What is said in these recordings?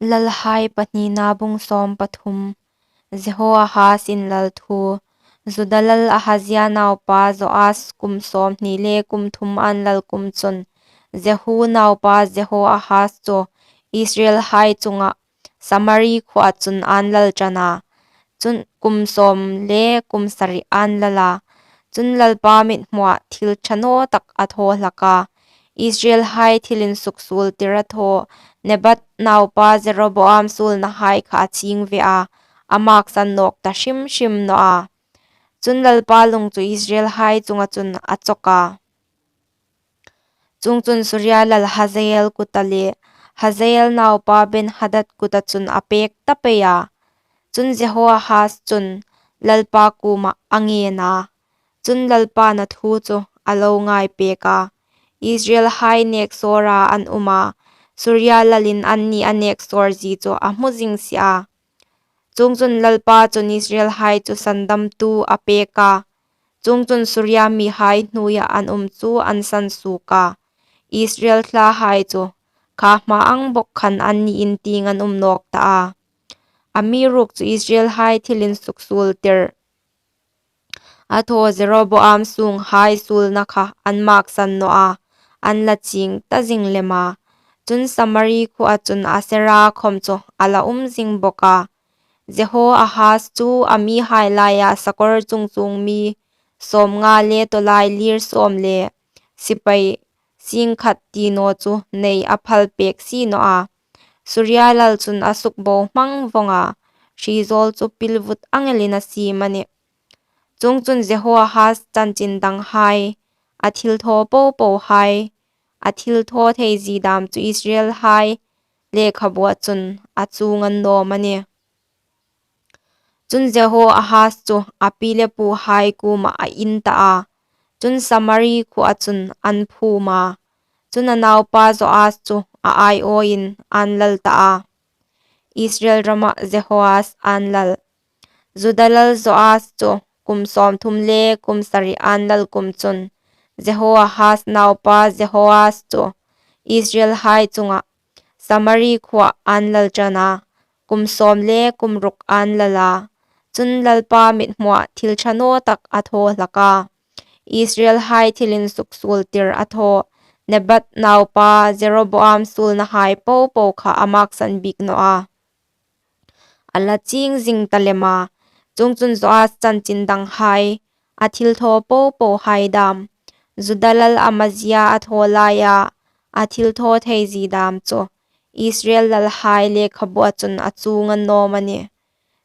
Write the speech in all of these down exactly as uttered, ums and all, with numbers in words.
Lalhai Pahnina bung sawm pathum. Jehoahaz inlal thu. Juda lal Ahazia naupa Joas kum sawmhni le kum thum an lal kum chun Jehu naupa Jehoahaz chu Israelhai chunga Samari khuoa chun an lal ṭan a. Chun kum sawm le kum sari an lal a. Chun Lalpa mithmuah thil ṭha naw tak a thaw hlak a. Israelhai thil insuksuoltir a thaw, Nebat naupa Jeroboam suolnahai kha a ching ve a, a maksan nawk ta hrim hrim naw a. Chun Lalpa lung chu Israelhai chunga chun a chawk a. Chuongchun Suria lal Hazael kuta le Hazael naupa Benhadad kuta chun a pêk ta pei a. Chun Jehoahaz chun Lalpa kuomah a ngen a. Chun Lalpa'n a thu chu a lo ngaipêk a. Israelhai nêksawra an um a, Suria lalin anni a nêksawrzie chu a hmu zing si a. Chuongchun Lalpa chun Israelhai chu sandamtu a pêk a. Chuongchun Suria mihai hnuoia an um chu an sansuok a. Israel thlahai chu kha hma ang bawk khan anni in tieng an um nawk ta a. Amiruokchu Israelhai thil insuksuoltir a thaw Jeroboam sunghai suolna kha an maksan naw a, an la ching ta zing lem a. Chun Samari khuoa chun Asera khawm chu a la um zing bawk a. Jehoahaz chu a mihai laia sakawr chungchuong mi sawmnga le tawlailîr sawm le sipai sîngkhat ti naw chu nei a phal pêk si naw a. Suria lal chun a sukbohmang vawng a, hrizawl chu pilvut ang elin a siem a nih. Chuongchun Jehoahaz chanchin danghai, a thilthaw po pohai, a thilthawtheizie dâm chu Israelhai lekhabua chun a chuong a ni naw am a nih. Chun Jehoahaz chu a pi le puhai kuomah a in ta a. Chun Samari khuoa chun an phûm a. Chun a naupa Joas chu a aiawin an lal ta a. Israel rama Jehoas an lal. Juda lal Joas chu kum sawmthum le kum sari an lal kum chun Jehoahaz naupa Jehoas chu Israelhai chunga Samari khuoa an lal ṭan a, kum sawm le kum ruk an lal a. Chun Lalpa mithmuah thil ṭha naw tak a thaw hlak a. Israelhai thil insuksuoltir a thaw Nebat naupa Jeroboam suolnahai po po kha a maksan bik naw a, a la ching zing ta lem a. Chuongchun Joas chanchin danghai, a thilthaw po pohai dâm, Juda lal Amazia a thaw laia a thilthawtheizie dâm chu Israel lalhai lekhabua chun a chuong a ni naw am a nih.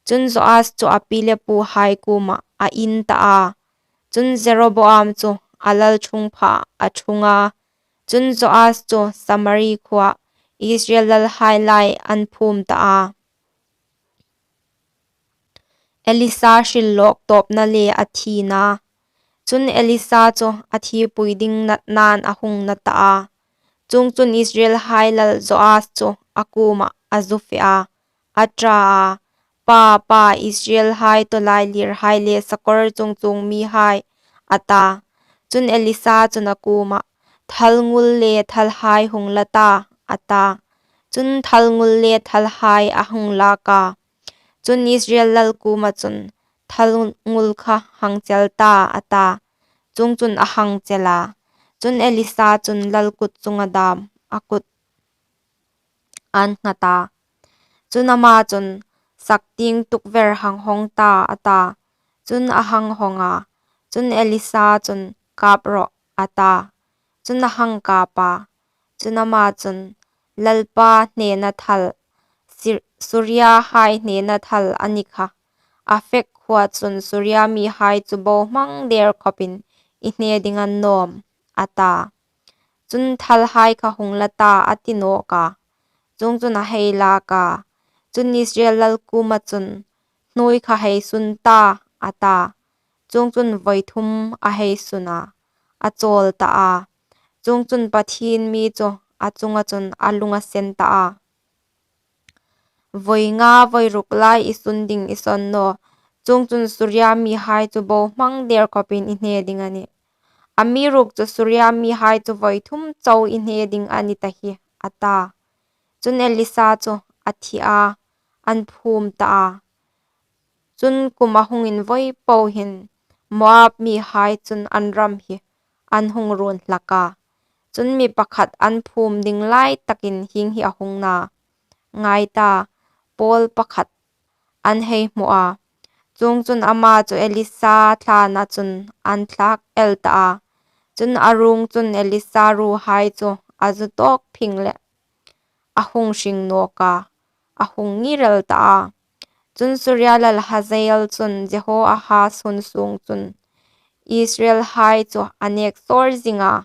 Chun Joas chu a pi le puhai kuomah a in ta a. Chun Jeroboam chu a lal ṭhungphaa a ṭhung a. Chun Joas chu Samari khuoah Israel lalhai lai an phûm ta a. Elisa hril lawk tawpna le a thina. Chun Elisa chu a thipui ding natnain a hung na ta a. Chuongchun Israelhai lal Joas chu a kuomah a zu fe a, a ṭha a, Pa, pa, Israelhai tawlailîrhai le sakawr chungchuong mihai, a ta. Chun Elisa chun a kuomah, Thalngul le thalhai hung la ta, a ta. Chun thalngul le thalhai a hung lâk a. Chun Israel lal kuoma chun thalngul kha hang chel ta, a ta. Chuongchun a hang chel a. Chun Elisa chun lal kut chunga dâm a kut an nghat a. Chun ama chun, Saktieng tukver hang hawng ta, a ta. Chun a hang hawng a. Chun Elisa chun, Kap rawh, a ta. Chun a hang kap a. Chun ama chun, Lalpa hnena thal, Sir-, Suriahai hnena thal a ni kha. Afek khuoa chun Suria mihai chu bohmang dêr khawpin i hne ding a ni naw am, a ta. Chun thalhai kha hung la ta, a ti nawk a. Chuongchun a hei lâk a. Chun Israel lal kuoma chun, Hnuoi kha hei sun ta, a ta. Chuongchun voi thum a hei sun a, a chawl ta a. Chuongchun Pathien mi chu a chunga chun a lung a sen ta a. Voi nga voi ruk lai i sun ding i sawn naw, chuongchun Suria mihai chu bohmang dêr khawpin i hne ding a nih. Amiruokchu Suria mihai chu voi thum chau i hne ding a ni ta hi, a ta. Chun Elisa chu a thi a, an phûm ta a. Chun kum a hung invoi po hin Moab mihai chun an ram hi an hung ruon hlak a. Chun mi pakhat an phûm ding lai takin hieng hi a hung na, ngai ta, pâwl pakhat an hei hmu a. Chuongchun, ama chu Elisa thlâna chun an thlâk el ta a. Chun a ruong chun Elisa ruhai chu a zu tâwk phing leh a hung hring nâwk a, a hung ngîr el ta a. Chun Suria lal Hazael chun Jehoahaz hun sûng chun Israelhai chu a nêksâwr zing a.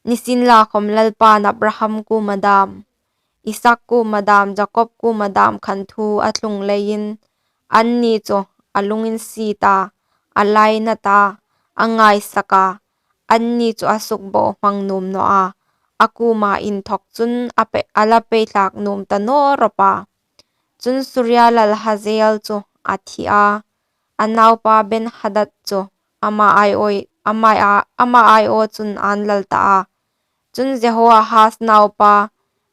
Nisienlakhawm, Lalpain Abraham kuoma dâm, Isak kuoma dâm, Jakob kuoma dâm khan thu a thlung leiin, anni chu a lunginsiet a, a lainat a, a ngaisak a, anni chu a sukbohmang nuom naw a, a kuoma inthawk chun a pe-, a la peithlâk nuom ta naw rawp a. Chun Suria lal Hazael chu a thi a, a naupa Benhadad chu ama aiawi, ama a, ama aiaw chun ân lal ta a. Chun Jehoahaz naupa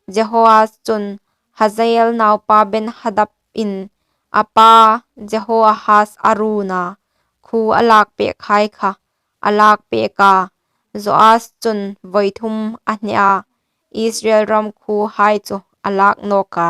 Jehoas chun Hazael naupa Benhadadin a pa Jehoahaz a ruona khuo a lâkpêkhai kha a lâkpêk a, Joas chun vawi thum a hne a, Israel ram khuohai chu a lâk nâwk a.